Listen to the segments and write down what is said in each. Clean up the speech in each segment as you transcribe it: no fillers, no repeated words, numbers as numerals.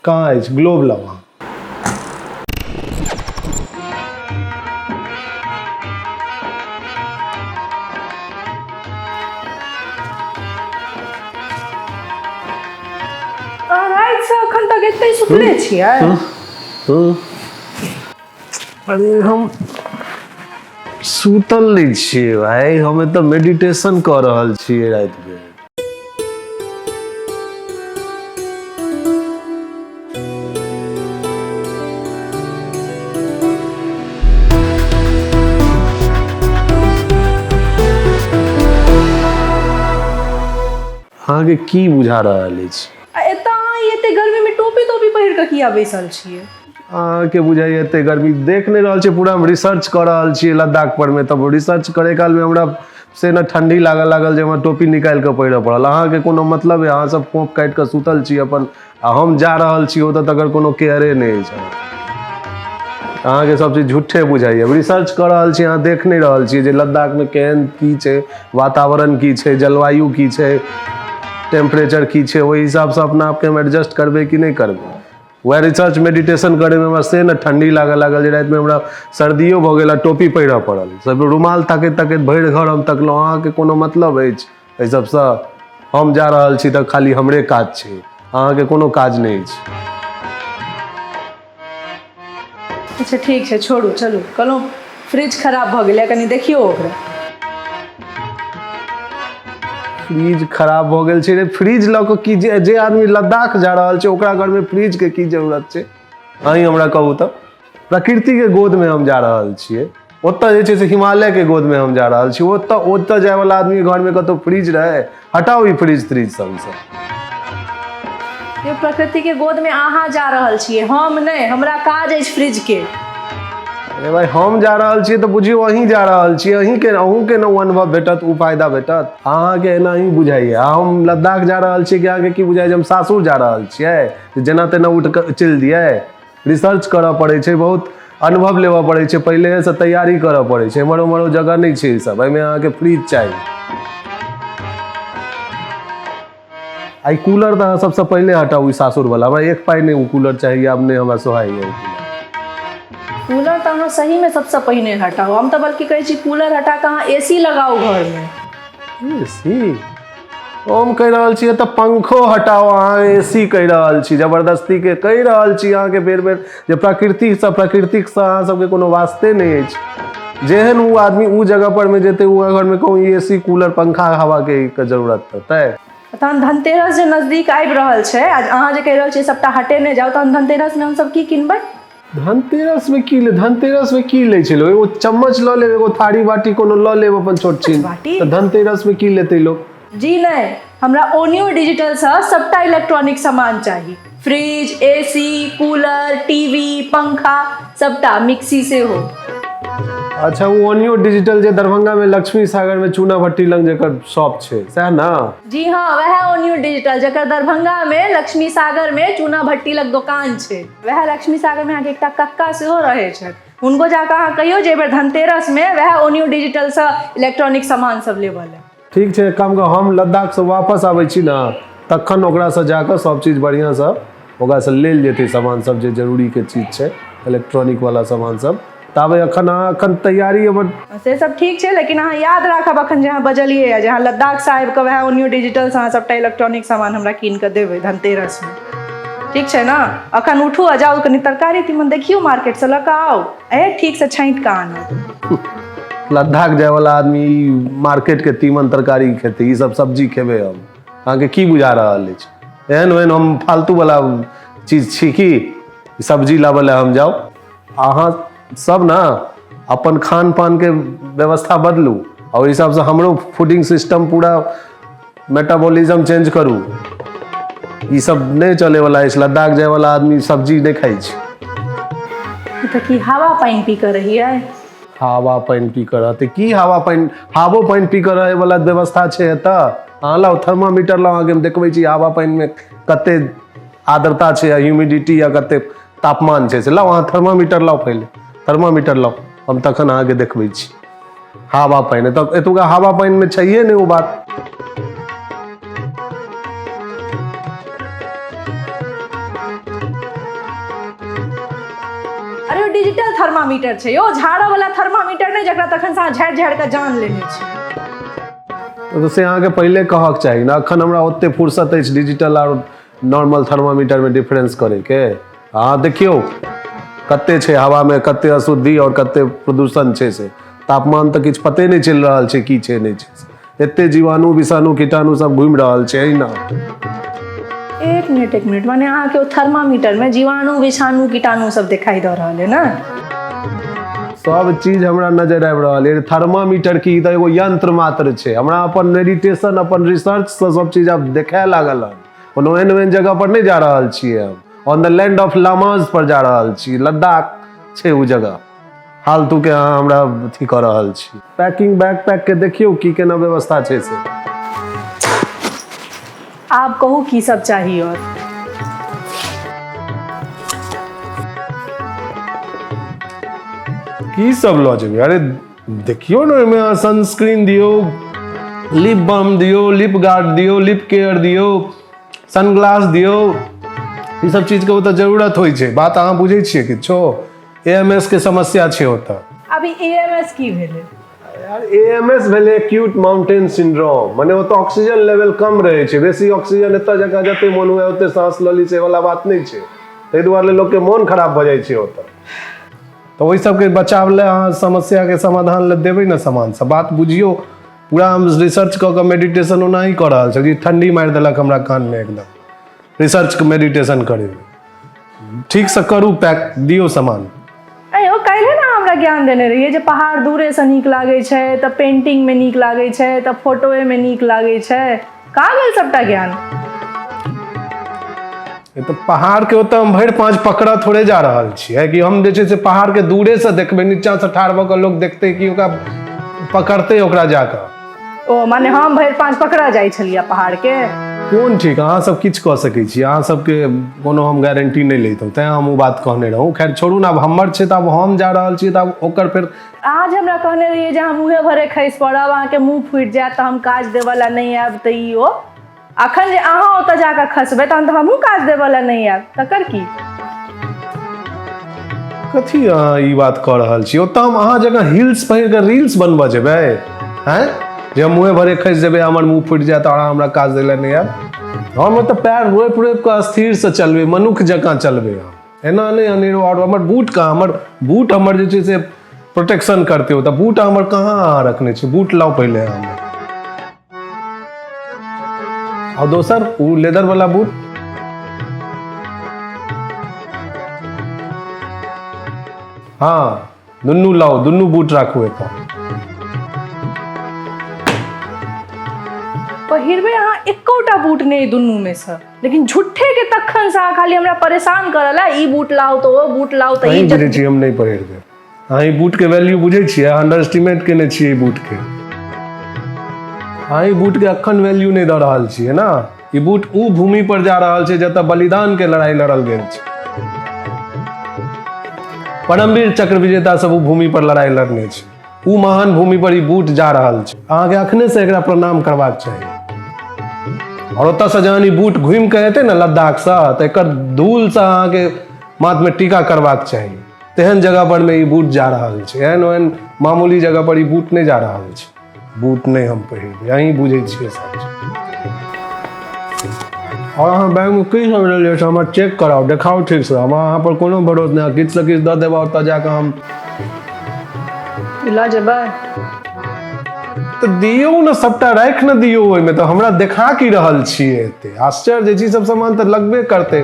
कहाँ अछि ग्लोब लाउ अहाँ। अहाँ रातिसँ एखन तक एतै सुतले छियै? अरे हम सुतल नहि छियै भाइ, हम एतऽ मेडिटेशन कऽ रहल छियै रातिमे। अहाँके की बुझा रहल अछि? आ एतऽ अहाँ ई एते गर्मीमे टोपी तोपी पहिर कऽ किया बैसल छियै? अहाँके बुझाइए एते गर्मी देख नहि रहल छियै? पूरा हम रिसर्च कऽ रहल छियै लद्दाख परमे। तब रिसर्च करै कालमे हमरा से ने ठंडी लागऽ लागल जे हमरा टोपी निकालि कऽ पहिरऽ पड़ल। अहाँके कोनो मतलब अइ? अहाँ सब फोंफ काटि कऽ सुतल छी अपन, आ हम जा रहल छी ओतऽ, तकर कोनो केयरे नहि अछि। अहाँके सब चीज झूठे बुझाइए। रिसर्च कऽ रहल छी, अहाँ देख नहि रहल छियै जे लद्दाखमे केहन की छै वातावरण, की छै जलवायु, की छै टेम्परेचर, की छै। ओहि हिसाबसँ अपना आपके हम एडजस्ट करबै कि नहि करबै? वएह रिसर्च मेडिटेशन करैमे हमरा से ने ठंडी लागऽ लागल जे रातिमे हमरा सर्दियो भऽ गेल आ टोपी पहिरऽ पड़ल। सब रुमाल तकैत तकैत भरि घर हम तकलहुँ। अहाँके कोनो मतलब अछि एहि सबसँ? हम जा रहल छी तऽ खाली हमरे काज छै, अहाँके कोनो काज नहि अछि। अच्छा ठीक छै, छोड़ू, चलू। कहलहुँ फ्रिज खराब भऽ गेलै, कनि देखियौ ओकरा। फ्रिज खराब भऽ गेल छै रे? फ्रिज लऽ कऽ की? जे जे आदमी लद्दाख जा रहल छै ओकरा घरमे फ्रिजके की जरूरत छै, अहीं हमरा कहू तऽ? प्रकृतिके गोदमे हम जा रहल छियै ओतऽ, जे छै से हिमालयके गोदमे हम जा रहल छी ओतऽ। ओतऽ जायवला आदमी घरमे कतहु फ्रिज रहै? हटाउ ई फ्रिज त्रिज सब, ई सब। ये प्रकृति के गोद में अहाँ जा रहल छियै, हम नहि। हमरा काज अछि फ्रिज के। अरे भाई, हम जा रहल छियै तऽ बुझियौ अहीं जा रहल छियै। अहींके, अहूँके ने ओ अनुभव भेटत, ओ फायदा भेटत। अहाँके एना ही बुझाइए। आ हम लद्दाख जा रहल छियै कि अहाँके की बुझाइए जे हम सासुर जा रहल छियै जे जेना तेना उठि कऽ चलि दियै? रिसर्च करऽ पड़ै छै, बहुत अनुभव लेबऽ पड़ै छै, पहिलेसँ तैयारी करऽ पड़ै छै। एम्हर ओम्हर जगह नहि छै ई सब। एहिमे अहाँके फ्रिज चाही। आ ई कूलर तऽ अहाँ सबसँ पहिले हटाउ, ई सासुरवला। हमरा एक पाइ नहि ओ कूलर चाही, आब नहि हमरा सोहाइए ओ कूलर। कूलर तऽ अहाँ सहीमे सबसँ पहिने हटाउ। हम तऽ बल्कि कहै छी कूलर हटा कऽ अहाँ ए सी लगाउ घरमे। ए सी? हम कहि रहल छी तऽ पंखो हटाउ, अहाँ ए सी कहि रहल छी। जबरदस्तीके कहि रहल छी अहाँके बेर बेर जे प्रकृतिसँ, प्रकृतिकसँ अहाँ सबके कोनो वास्ते नहि अछि। जेहन ओ आदमी ओ जगह पर मे जेतै, ओ घरमे कहूँ ए सी, कूलर, पंखा, हवाके के जरूरत पड़तै? तहन धनतेरस जे नजदीक आबि रहल छै आ अहाँ जे कहि रहल छियै सबटा हटेने जाउ, तहन धनतेरसमे हमसब की किनबै? धनतेरसमे की ले, धनतेरसमे की लै छै लोक? एगो चम्मच लऽ लेब, एगो थारी बाटी कोनो लऽ लेब अपन छोट छिन। बाटी? तऽ धनतेरसमे की लेतै लोक? जी नहि, हमरा ओनियो डिजिटलसँ सबटा इलेक्ट्रॉनिक सामान चाही। फ्रिज, एसी, कूलर, टीवी, पंखा, सबटा, मिक्सी सेहो। अच्छा, ओ ओनियो डिजिटल जे दरभंगामे लक्ष्मी सागरमे चूना भट्टी लग जेकर शॉप छै, सएह ने? जी हाँ, वएह ओनियो डिजिटल जकर दरभंगामे लक्ष्मी सागरमे चूना भट्टी लग दोकान छै। वएह लक्ष्मी सागरमे अहाँके एकटा कक्का सेहो रहै छथि। हुनको जाकऽ अहाँ कहियौ जे एहि बेर धनतेरसमे वएह ओनियो डिजिटलसँ इलेक्ट्रॉनिक सामान सब लेबऽ लए। ठीक छै, एक काम कर, हम लद्दाखसँ वापस आबै छी ने, तखन ओकरासँ जाकऽ सब चीज बढ़िआँसँ ओकरासँ लेल जेतै, सामान सब जे जरूरीके चीज छै, इलेक्ट्रॉनिक वाला सामान सब। ताबे एखन अहाँ एखन तैयारी हमर। से सब ठीक छै, लेकिन अहाँ याद राखब, अखन जे अहाँ बजलियै जे अहाँ लद्दाखसँ आबि कऽ वएह ओनियो डिजिटलसँ अहाँ सबटा इलेक्ट्रॉनिक सामान हमरा कीन कऽ देबै धनतेरसमे, ठीक छै ने? अखन उठू आ जाउ, कनि तरकारी तीमन देखियौ, मार्केटसँ लऽ कऽ आउ। ए ठीकसँ छाँटि कऽ आनब। लद्दाख जायवला आदमी ई मार्केटके तीमन तरकारी खेतै? ई सब सब्जी खेबै हम? अहाँके की बुझा रहल अछि? एहन ओहन हम फालतूवला चीज छी की ई सब्जी लाबऽ लए हम जाउ? अहाँ सब ने अपन खान पानके व्यवस्था बदलू आ ओहि हिसाबसँ हमरो फूडिंग सिस्टम, पूरा मेटाबॉलिज्म चेंज करू। ई सब नहि चलैवला अछि। लद्दाख जायवला आदमी सब्जी नहि खाइ छै। तऽ की हवा पानि पी कऽ रहियै? हवा पानि पी कऽ रहतै की? हवा पानि, हवो पानि पी कऽ रहैवला व्यवस्था छै एतऽ? अहाँ लाउ थर्मामीटर लाउ, अहाँके हम देखबै छी हवा पानिमे कते आर्द्रता छै या ह्यूमिडिटी या कते तापमान छै से। लाउ अहाँ थर्मामीटर लाउ, पहिले थर्मामीटर लाउ, हम तखन अहाँके देखबै छी हवा पानि। तऽ एतुका हवा पानिमे छैहे नहि ओ बात। डिजिटल थर्मामीटर छै यौ, झाड़ऽ वाला थर्मामीटर नहि, जकरा तखन से अहाँ झाड़ि झाड़ि कऽ जान लेने छी। तऽ से अहाँके पहिले कहक चाही ने। अखन हमरा ओते फुर्सत अछि डिजिटल आओर नॉर्मल थर्मामीटरमे डिफरेंस करैके? अहाँ देखियौ कते छै हवामे, कते अशुद्धि आओर कते प्रदूषण छै, से तापमान तऽ किछु पते नहि चलि रहल छै की छै नहि छै। एते जीवाणु, विषाणु, कीटाणु सब घुमि रहल छै एहिना। एक मिनट, एक मिनट, माने अहाँके ओ थर्मामीटरमे जीवाणु, विषाणु, कीटाणु सब देखाई दऽ रहल है ने? सब चीज हमरा नजर आबि रहल है। थर्मामीटर की, ई तऽ एगो यंत्र मात्र छै। हमरा अपन मेडिटेशन, अपन रिसर्च से सब चीज आब देखाए लागल हन। कोनो एहन ओहन जगह पर नहि जा रहल छियै हम, on the land of lamas पर जा रहल छी। लद्दाख छै ओ जगह। फालतू के अहाँ हमरा अथी कऽ रहल छी। पैकिंग, बैग पैक के देखियौ की केना व्यवस्था छै से। आब कहू की सब चाही और? की सब लऽ जेबै? अरे देखियौ ने, ओहिमे अहाँ सनस्क्रीन दियौ, लिप बाम दियौ, लिप गार्ड दियौ, लिप केयर दियौ, सनग्लास दियौ। ई सब चीजके ओतऽ जरूरत होइ छै। बात अहाँ बुझै छियै किछो? एएमएस के समस्या छै ओतऽ। अभी एएमएस की भेलै? यार, एएमएस भेलै एक्यूट माउंटेन सिंड्रोम। मने ओतऽ ऑक्सीजन लेवल कम रहै छै, बेसी ऑक्सीजन। एतऽ जकाँ जते मोन हुए ओते सांस लऽ ली से वाला बात नहि छै। ताहि दुआरे लोकके मोन खराब भऽ जाइ छै ओतऽ। तऽ ओहि सबके बचाव लए, अहाँ समस्याके समाधान लए देबै ने सामान सब। बात बुझियौ पूरा। हम रिसर्च कऽ कऽ मेडिटेशन ओनाही कऽ रहल छी। ठंडी मारि देलक हमरा कानमे एकदम रिसर्च मेडिटेशन करैमे। ठीकसँ करू पैक, दियौ सामान। अयो, काल्हि ने हमरा ज्ञान देने रहियै जे पहाड़ दूरेसँ नीक लागै छै, तऽ पेंटिंगमे नीक लागै छै, तऽ फोटोएमे नीक लागै छै। कहाँ गेल सबटा ज्ञान? ई तऽ पहाड़के ओतऽ हम भरि पाँच पकड़ऽ थोड़े जा रहल छियै कि हम जे छै से पहाड़के दूरेसँ देखबै। नीचाँसँ ठाढ़ भऽ कऽ लोक देखतै कि ओकरा पकड़तै ओकरा जाकऽ? ओ माने हम भरि पाँच पकड़ा जाइ छलियै पहाड़के? कोन ठीक, अहाँ सब किछु कऽ सकै छी। अहाँ सबके कोनो हम गारंटी नहि लैतहुँ, तैँ हम ओ बात कहने रहूँ। खैर छोड़ू ने, आब हमर छै तऽ आब हम जा रहल छी, तऽ आब ओकर फेर अहाँ जे हमरा कहने रहियै जे अहाँ मुँहे भरे खसि पड़ब, अहाँके मुँह फूटि जायत तऽ हम काज देबऽ लए नहि आयब, तऽ ई ओ अखन जे अहाँ ओतऽ जाकऽ खसबै तहन तऽ हमहूँ काज देबऽ लए नहि आयब, तकर की? कथी अहाँ ई बात कऽ रहल छी? ओतऽ हम अहाँ जकाँ हिल्स पहिर कऽ रील्स बनबऽ जेबै? आँय, जे हम मुँहे भरे खसि जेबै, हमर मुँह फूटि जायत आओर अहाँ हमरा काज दै लए नहि आयब? हम ओतऽ पैर रोपि रोपि कऽ स्थिरसँ चलबै, मनुख जकाँ चलबै हम, एना नहि अनेरो। आओर हमर बूट कहाँ? हमर बूट हमर जे छै से प्रोटेक्शन करतै ओतऽ। बूट हमर कहाँ अहाँ रखने छी? बूट लाउ पहिले हमर। आओर दोसर ओ लेदर वाला बूट। हँ, दुनू लाउ, दुनू बूट राखू एतऽ। पहिरबै अहाँ एकोटा बूट नहि दुनूमे सँ, लेकिन झूठे के तखन से अहाँ खाली हमरा परेशान करऽ ला, ई बूट लाउ तऽ ओ बूट लाउ तऽ अहीं ई बुझै छियै, हम नहि पहिर देब। अहाँ ई बूटके वैल्यू बुझै छियै? अहाँ अंडर एस्टिमेट केने छियै ई बूटके। अहाँ ई बूटके अखन वैल्यू नहि दऽ रहल छियै ने। ई बूट ऊ भूमि पर जा रहल छै जतऽ बलिदान के लड़ाई लड़ल गेल छै। परमवीर चक्र विजेता सब ऊ भूमि पर लड़ाई लड़ने छै। ऊ महान भूमि पर ई बूट जा रहल छै। अहाँके अखने से एकरा प्रणाम करबाक चाही। आओर ओतऽसँ जहन ई बूट घुमि कऽ एतै ने लद्दाखसँ, तऽ एकर धूलसँ अहाँके माथमे टीका करबाक चाही। तेहन जगह पर मे ई बूट जा रहल छै। एहन ओहन मामूली जगह पर ई बूट नहि जा रहल छै। बूट नहि हम पहिरबै, अहीं बुझै छियै सब चीज। आओर अहाँ बैगमे की सब लेलियै से हमरा चेक कराउ, देखाउ ठीकसँ। हमरा अहाँ पर कोनो भरोस नहि, किछु सँ किछु दऽ देब ओतऽ जाकऽ हम लऽ जेबै। तऽ दियौ ने, सबटा राखि ने दियौ ओहिमे। तऽ हमरा देखा की रहल छियै एते? आश्चर्य जे ई सब सामान तऽ लगबे करतै।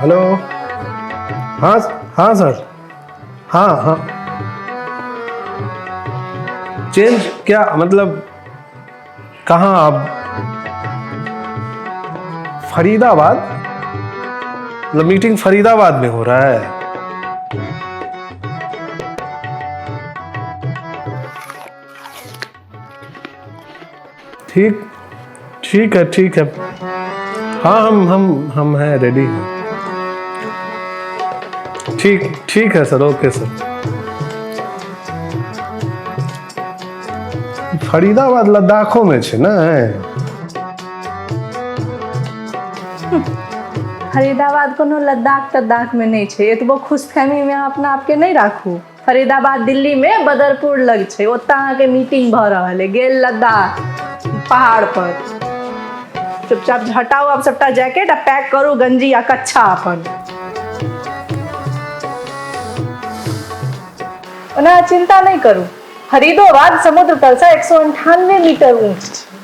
हेलो, हाँ हाँ सर, हाँ हाँ। चेंज क्या मतलब? कहाँ आप? फरीदाबाद? मतलब मीटिंग फरीदाबाद में हो रहा है? ठीक, ठीक है, ठीक है। हाँ, हम हैं, रेडी हैं। ठीक, ठीक है सर, ओके सर। फरीदाबाद लद्दाखो में छै ने? फरीदाबाद कोनो लद्दाख तद्दाखमे नहि छै। एतबो खुशफहमीमे अहाँ अपना आपके नहि राखू। फरीदाबाद दिल्लीमे बदरपुर लग छै, ओतऽ अहाँके मीटिंग भऽ रहल है। गेल लद्दाख पहाड़ पर। चुपचाप हटाउ आब सबटा जैकेट आ पैक करू गंजी आ कच्छा अपन। ओना चिंता नहि करू, फरीदोबाद समुद्र तलसँ 198 मीटर ऊँच छै,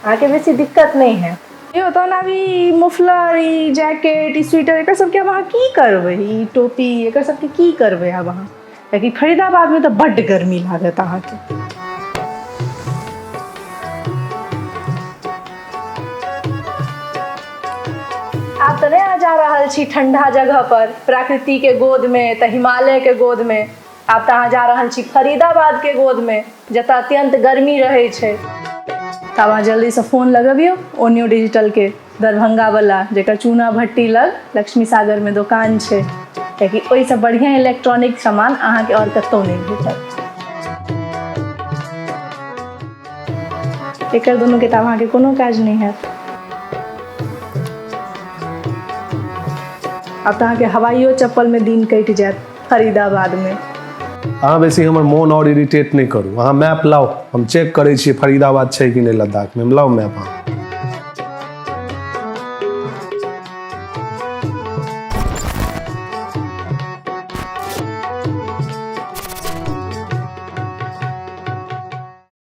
अहाँके बेसी दिक्कत नहि हैत। यौ, तहन आब ई मुफलर, ई जैकेट, ई स्वेटर, एकर सबके आब अहाँ की करबै? ई टोपी, एकर सबके की करबै आब अहाँ? कियाकि फरीदाबादमे तऽ बड्ड गर्मी लागत अहाँके। आब तऽ नहि अहाँ जा रहल छी ठंडा जगह पर, प्रकृति के गोद में, तऽ हिमालय के गोद में। आब तऽ अहाँ जा रहल छी फरीदाबाद के गोद में, जतऽ अत्यंत गर्मी रहै छै। तऽ आब अहाँ जल्दीसँ फोन लगबियौ ओ न्यू डिजिटलके दरभंगा वाला, जेकर चूना भट्टी लग लक्ष्मी सागर में दोकान छै, कियाकि ओहिसँ बढ़िआँ इलेक्ट्रॉनिक सामान अहाँके आओर कतहु नहि भेटत। एकर दुनूके तऽ आब अहाँके कोनो काज नहि हैत। आब तऽ अहाँके हवाइयो चप्पलमे दिन कटि जायत फरीदाबादमे। अहाँ बेसी हमर मोन आओर इरिटेट नहि करू। अहाँ मैप लाउ, हम चेक करै छियै फरीदाबाद छै कि नहि लद्दाखमे। लाउ मैप अहाँ।